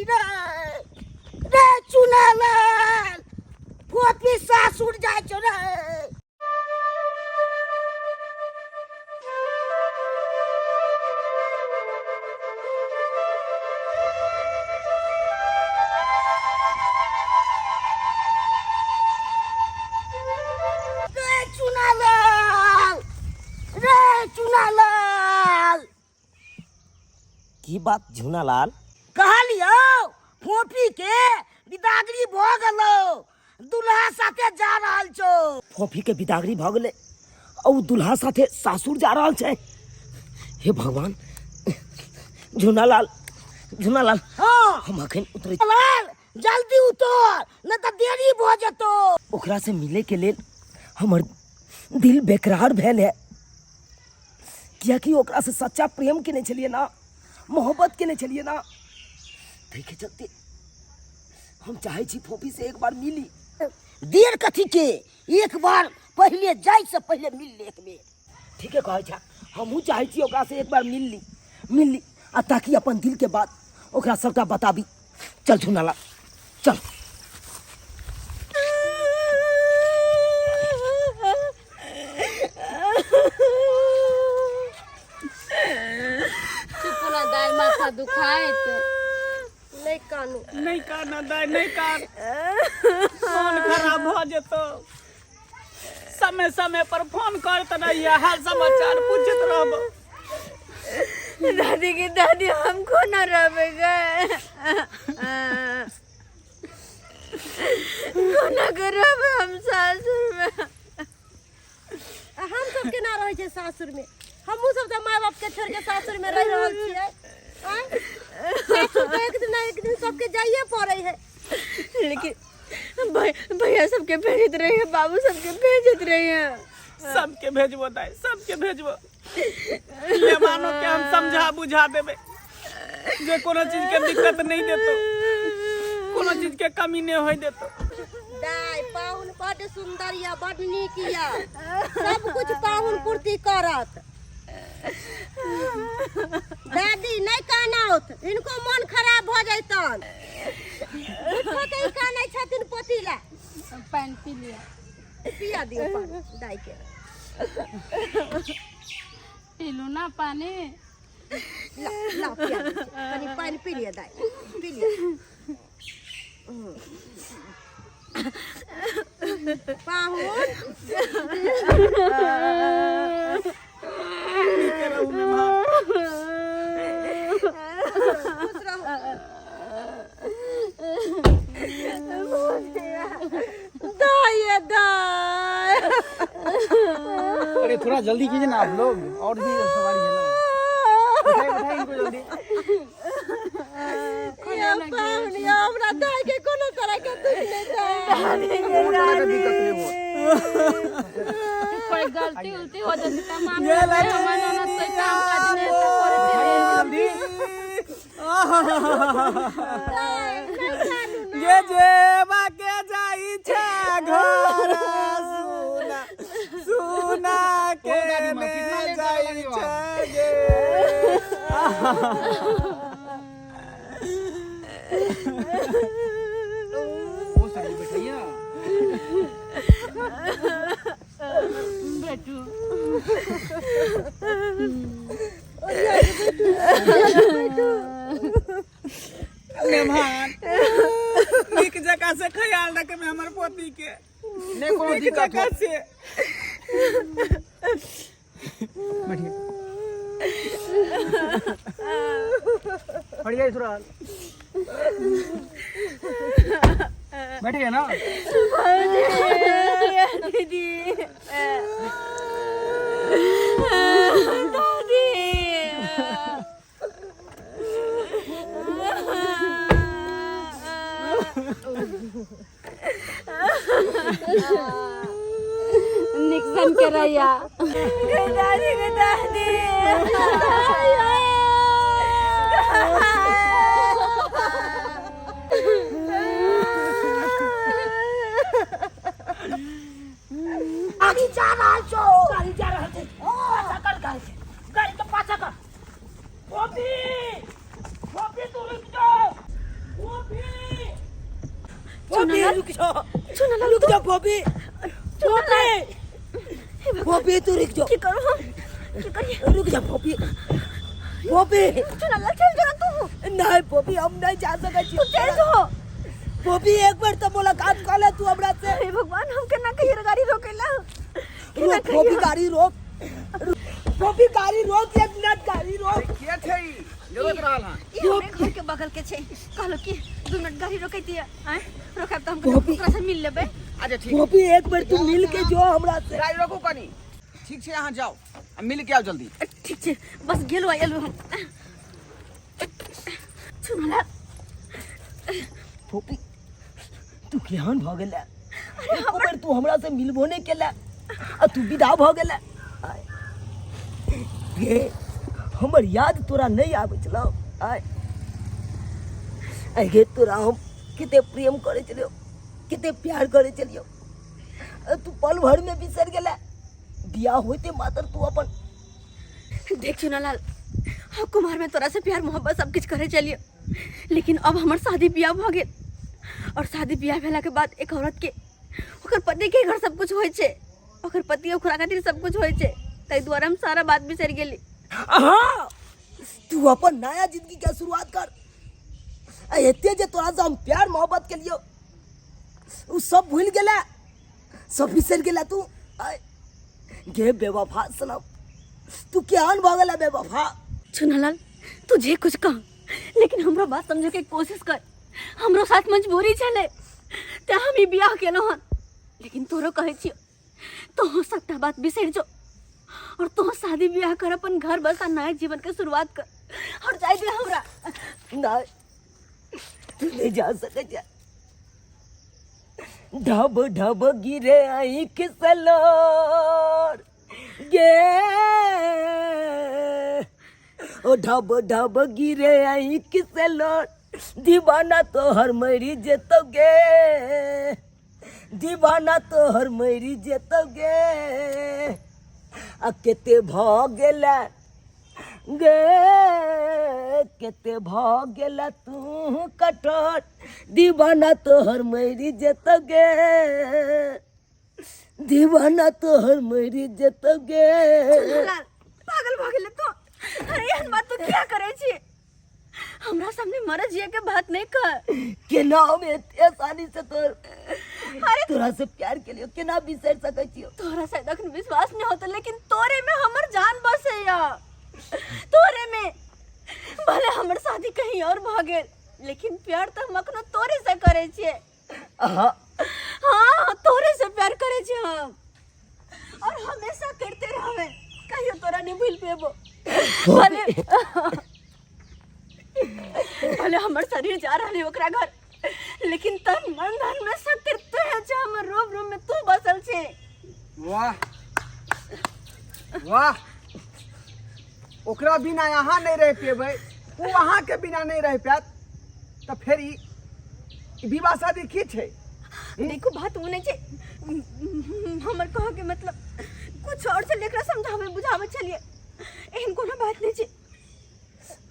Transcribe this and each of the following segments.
गेली रे। रे चुनालाल, फोफी सासुर जाइ छौ रे। रे चुनालाल, रे चुनालाल। की बात झुनालाल? कहलियौ फोफी के बिदागरी भऽ गेलौ, दुल्हा साथे जा रहल छौ। फोफी के बिदागरी भऽ गेलै आ ओ दुल्हा साथे सासुर जा रहल छै। हे भगवान! झुनालाल, झुनालाल। हाँ। हम अखन उतरै। लाल, जल्दी उतर, नहीं तऽ देरी भऽ जेतौ। ओकरा से मिले के लेल हमर दिल बेकरार भेल है, कियाकि ओकरा से सच्चा प्रेम केने छलियै ना, मोहब्बत केने छलियै ना। ताहिके चलते हम चाहै छी फोफी से एक बार मिली। देर कथी के? एक बार पहिले जाइ से पहिले मिल ले एक बेर। ठीके कहै छै, हमहूँ चाहै छी ओकरा से एक बार मिल ली, मिल ली आ ताकि अपन दिल के बात ओकरा सबटा बताबी। चल झुनाला, चल। चुप ना दाई, माथा दुखाइत। नहि कानू। नहि कान दाइ, नहि कान, मोन खराब भऽ जेतौ। समय समय पर फोन करत रहिए, हाल समाचार पूछैत रहब। दादी की दादी, हम कोना रहबै गे? कोना के रहबै हम सासुर में? आ हम सब केना रहै छै सासुर में? हमहूँ सब तऽ माय बाप के छोड़ के सासुर में रहि रहल छियै। आँय? सासुर तऽ एक दिन ना एक दिन सबके जाइए पड़ै है। लेकिन भैया सबके भेजत रही, बाबू सबके भेजत रही। सबके भेजबो दाइ, सबके भेजबो। मेहमानो के हम समझा बुझा देबै जे कोनो चीज के दिक्कत नहीं देतो, कोनो चीज के कमी नहीं होय देतो। दाय, पाहुन बड सुंदर या, बड नीक या, सब कुछ पाहुन पूर्ति करत। दादी, नहीं कानौत, इनको मन खराब भऽ जैतन। झूठो के ई कानै छथिन पोती ला। पानि पी लिअ। पिया दियौ पानि दाय के। पीलू ना पानी। ला ला, पिया दै छी। कनि पानि पी लिअ दाय, पी लिअ। पाहुन। नीके रहू मेहमान। खुश रहू। दाय ये दाय। अरे, थोड़ा जल्दी कीजिए ना आप लोग, और भी सवारी है ना। बैठाइए, बैठाइए इनको जल्दी। ये पाहुन, ये हमरा दाय के कोनो तरह के दुख नहीं दाय। कोनो तरह का दिक्कत नहीं हो। कोई गलती उलती हो जाती त मामी ये लक्ष्मी। हमर ननद कोई काम काज नहीं त करते रहे। जल्दी ये जेबा के जाई छै घर, सुना सुना के ओ दादी माँ, कितना ने लेट जाई वाला छै गे। ओ सर जी, बैठाइए ना। बेटू। मेहमान, नीक जगह से ख्याल रखबै हमर पोती के। नहीं कोनो नीक दिक्कत जगह हो। से। बैठिए, बैठिए थोड़ा, बैठिए ना। दीदी, दादी। निकसन के रैया। दादी के दादी। गाड़ी जा रहल छौ, गाड़ी जा रहल छै। पाछा कर गाड़ी के, गाड़ी के पाछा कर। गोपी, गोपी, तू रुक जो। फोफी, फोफी, फोफी, तू रुक जो। की करू हम? की करिए? रुक जा फोफी, फोफी। चुनालाल, चल जो तू। नहीं फोफी, हम नहीं जा सकै छी। तू चल जो। फोफी, एक बार तो मुलाकात कर ले तू हमरा से। हे भगवान, हम केना कहिए गाड़ी रोकेला? केना रोक फोफी, कहिए? गाड़ी रोक। फोफी, गाड़ी रोक, एक मिनट, गाड़ी रोक। के छै ई? जरूरत रहल हन। ई हमरे घर के बगल के छै, कहलो कि 2 मिनट गाड़ी रोकै दिए। आय रोकब तऽ हम गोपी। ओकरा से मिल लेबै। अच्छा ठीक। फोफी, एक बार तू मिल के जो हमरा से। गाड़ी रोकू कनी। ठीक छै, अहाँ जाउ आ मिल के आउ जल्दी। ठीक छै, बस गेलो आ एलु हम। चुनला। फोफी, तू केहन भऽ गेलै? एको बेर तू हमरा से मिलबो नहि केला आ तू विदा भऽ गेलै। आय गे, हमर याद तोरा नहि आबै छलौ? आय आय गे, तोरा हम कते प्रेम करै छलियौ, कते प्यार करै छलियौ, आ तू पल भर में बिसरि गेलै। बियाह होइते मात्र तू अपन। देख चुनालाल, हम कुमार में तोरा से प्यार मोहब्बत सब किछु करे चलिए, लेकिन अब हमर शादी बियाह भऽ गेल और शादी बियाह भेला के बाद एक औरत के ओकर पति के घर सब कुछ होइ छै, ओकर पति ओकरा खातिर सब कुछ होइ छै। ताहि दुआरे हम सारा बात बिसरि गेली। हाँ, तू अपन नया जिंदगी के शुरुआत कर। आ एते जे तोरा से हम प्यार मोहब्बत के लियो, उ सब भूल गेला, सब बिसरि गेला तू। आय गे बेवफा सनम, तू केहन भऽ गेला बेवफा? चुनालाल, तू जे कुछ कह, लेकिन हमरो बात समझे के कोशिश कर। हमरो साथ मजबूरी छलै ते हम ई बियाह केलहुँ हन, लेकिन तोरो कहै छियो, तोहू सबटा बात बिसरि जो और तोहू शादी बियाह कर, अपन घर बसा, नया जीवन के शुरुआत कर और जाय दे हमरा। नहीं, तू नहीं जा सके जा। ढब ढब गिरे आँख सलोर गे, ओ ढब ढब गिरे आँख सलोर, दीवाना तोहर मरी जेतो गे, दीवाना तोहर मरी जेतो गे। आ केते भ गेला गे, केते भ गेला तू कठोर, दीवाना तोहर मरी जेतो गे, दीवाना तोहर मरी जेतो गे। चुनालाल, पागल भऽ गेलै तू? अरे एहन बात तू किया करै छी? हमरा सामने मरे जिए के बात नहीं कर। केना हम एते आसानी से तोर अरे तोरा से प्यार के लिए केना बिसरि सकै छियो? तोरा शायद अखन विश्वास नहीं होता, लेकिन तोरे में हमर जान बसैया, तोरे में। भले हमर शादी कहीं और भ गेल, लेकिन प्यार तो हम अखनो तोरे से करे छिए। हाँ। हाँ, तोरे से प्यार करे छिए हम और हमेशा करते रहबे, कहियो तोरा नहीं भूल पेबो। भले भले हमर शरीर जा रहल है ओकरा घर, लेकिन तन मन धन में सब तू है छे, हमर रोम रोम में तू बसल छे। वाह वाह, ओकरा बिना अहाँ नहीं रह पेबै, ओ अहाँ के बिना नहीं रह पायत, तऽ फेर ई ई विवाह शादी की छै? देखो, बात ओ नहीं छे, हमर कह के मतलब कुछ और से लेकर समझावे बुझावे चलिए, एहन कोनो बात नहीं छे।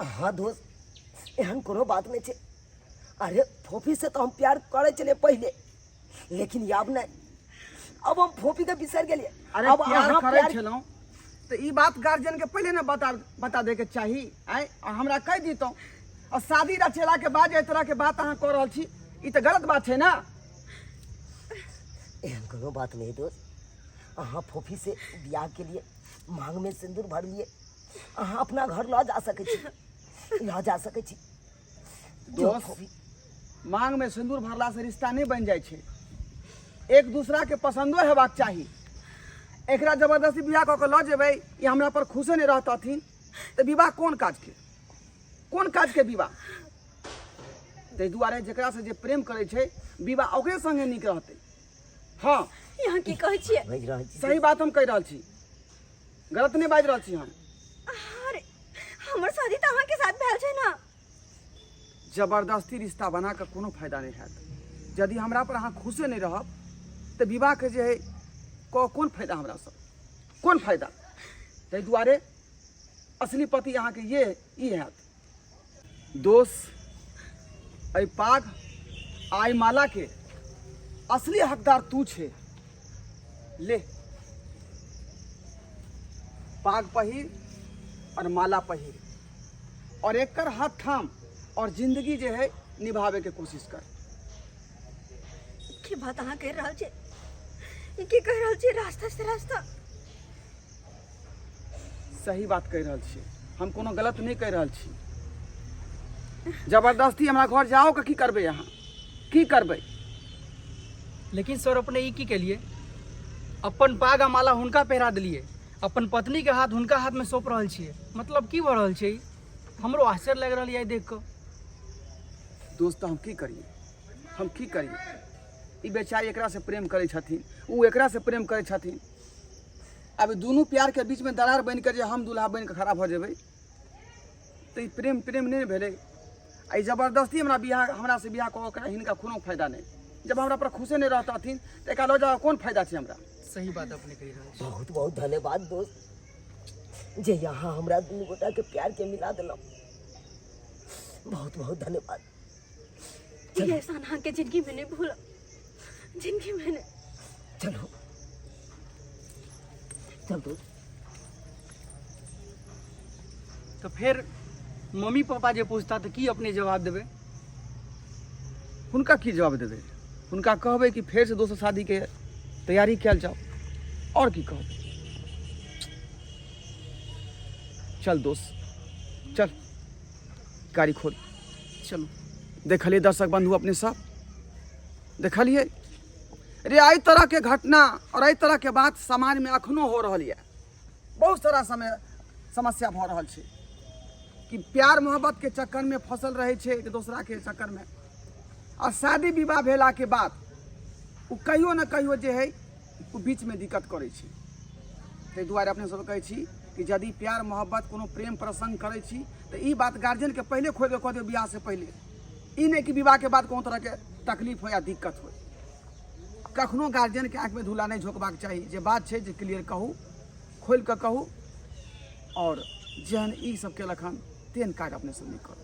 हाँ दोस्त, एहन कोनो बात नहीं छे। अरे फोफी से तो हम प्यार करे चले पहले, लेकिन अब नहीं, अब हम फोफी के बिसर गेलिए। अरे अब प्यार अहाँ करै प्यार छलहुँ तऽ ई बात गार्जियन के पहिले ने बता बता दै के चाही। आँय, आ हमरा कहि दितहुँ। आ शादी रचेला के बाद एहि तरह के बात अहाँ कऽ रहल छी, ई तऽ गलत बात छै ने। एहन कोनो बात नहीं दोस्त, अहाँ फोफी से बियाह के लिए मांग में सिंदूर भर लिए अहाँ अपना घर लऽ जा सकै छी, लऽ जा सकै छी। दोस्त, फोफी, मांग में सिंदूर भरला से रिश्ता नहीं बन जाइ छै, एक दूसरा के पसंदो हेबाक चाही। एकरा जबरदस्ती बियाह कऽ के लऽ जेबै, ई हमरा पर खुशे नहीं रहतथिन, तऽ विवाह कोन काज के, कोन काज के विवाह? ताहि दुआरे जकरा से जे प्रेम करै छै, विवाह ओकरे संगे नीक रहतै। हाँ। यहाँ की कहै छियै? बाजि रहल छी। सही बात हम कहि रहल छी, गलत नहि बाजि रहल छी हम। अरे हमर शादी तऽ अहाँके साथ भेल छै ने। जबरदस्ती रिश्ता बना कऽ कोनो फायदा नहि हैत। यदि हमरा पर अहाँ खुशे नहि रहब तऽ विवाहके जे है कोन फायदा हमरा सब, कोन फायदा? ताहि दुआरे असली पति अहाँके ये ई हैत। दोष एहि पाग आ एहि मालाके असली हकदार तू छे। ले पाग पहिर और माला पहिर और एकर हाथ थाम और जिंदगी जे है निभावे के कोशिश कर। की बात अहाँ कहि रहल छी, ई की कहि रहल छी? रास्ता से रास्ता सही बात कहि रहल छी, हम कोनो गलत नहि कहि रहल छी। जबरदस्ती हमरा घर जाओ के की करबै अहाँ, की करबै? लेकिन सर अपने ई की केलिए? अपन पाग आ माला हुनका पहिरा देलिए, अपन पत्नी के हाथ हुनका हाथ में सौंप रहल छियै, मतलब की भऽ रहल छै ई? हमरो आश्चर्य लागि रहल यऽ देख कऽ। दोस्त हम की करिए, हम की करिए? ई बेचारी एकरा से प्रेम करै छथिन, ओ एकरा से प्रेम करै छथिन। आब दुनू प्यार के बीच में दरार बनि कऽ जे हम दूल्हा बनि कऽ खड़ा भऽ जेबै तऽ ई प्रेम प्रेम नहि भेलै। आ ई जबरदस्ती हमरा बियाह, हमरा से बियाह कऽ कऽ हिनका कोनो फायदा नहि। जब हमरा पर खुशे नहि रहतथिन तऽ एकरा लऽ जाके कोन फायदा छै हमरा? सही बात अपने कहि रहल छी। बहुत बहुत धन्यवाद दोस्त जे यहाँ हमरा दुनू गोटा के प्यार के मिला देलहुँ, बहुत बहुत धन्यवाद। ई एहसान अहाँके जिंदगी में नहीं भूलब, जिंदगी में नहीं। चलो चल दोस्त। तऽ फेर मम्मी पापा जे पूछता तऽ की अपने जवाब देबै? हुनका की जवाब देबै? हुनका कहबै कि फेरसँ दोसर शादीके तैयारी कयल जाओ, आओर की कहबै। चल दोस्त चल, गाड़ी खोल। चलू। देखलिए दर्शक बंधु अपने सब देखलिए रे, एहि तरहके घटना और एहि तरहके बात समाजमे अखनो हो रहल यऽ। बहुत सारा समय समस्या भऽ रहल छै कि प्यार मोहब्बतके चक्करमे फसल रहै छै एक दोसराके चक्करमे, आ शादी विवाह भेलाके बाद ओ कहियो ने कहियो जे है ओ बीचमे दिक्कत करै छै। ताहि दुआरे अपने सबके कहै छी कि यदि प्यार मोहब्बत कोनो प्रेम प्रसंग करै छी तऽ ई बात गार्जियनके पहिले खोलि कऽ कह दियौ बियाहसँ पहिले, ई नहि कि विवाहके बाद कोनो तरहके तकलीफ हो या दिक्कत हो। कखनो गार्जियनके आँखिमे धूला नहि झोंकबाक चाही। जे बात छै जे क्लियर कहू, खोलि कऽ कहू, आओर जेहन ई सब केलक हन तेहन काज अपने सब नहि करू।